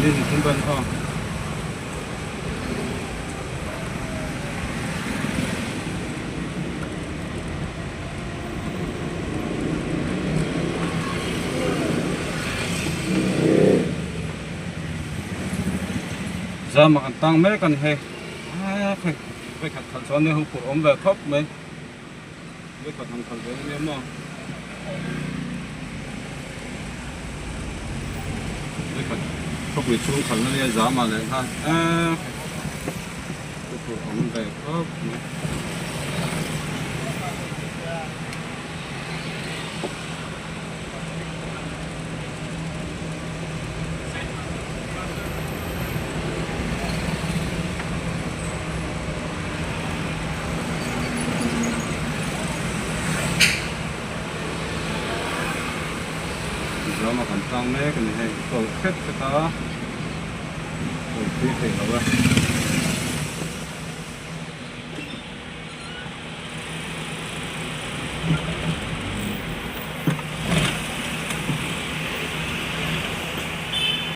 Ni hnih thum vel aw. Zama kan tang mek a ni hei hei vawikhat khalh chuan nia huphurh awm ve khawp mai vawikhat han khalh ve ania maw vawikhat khawpui chhung khalh na nia zama leh nghal huphurh awm ve khawp mai. Zama kan tang mek a ni hei tawlh hret hret a tawlh pui thei lo e.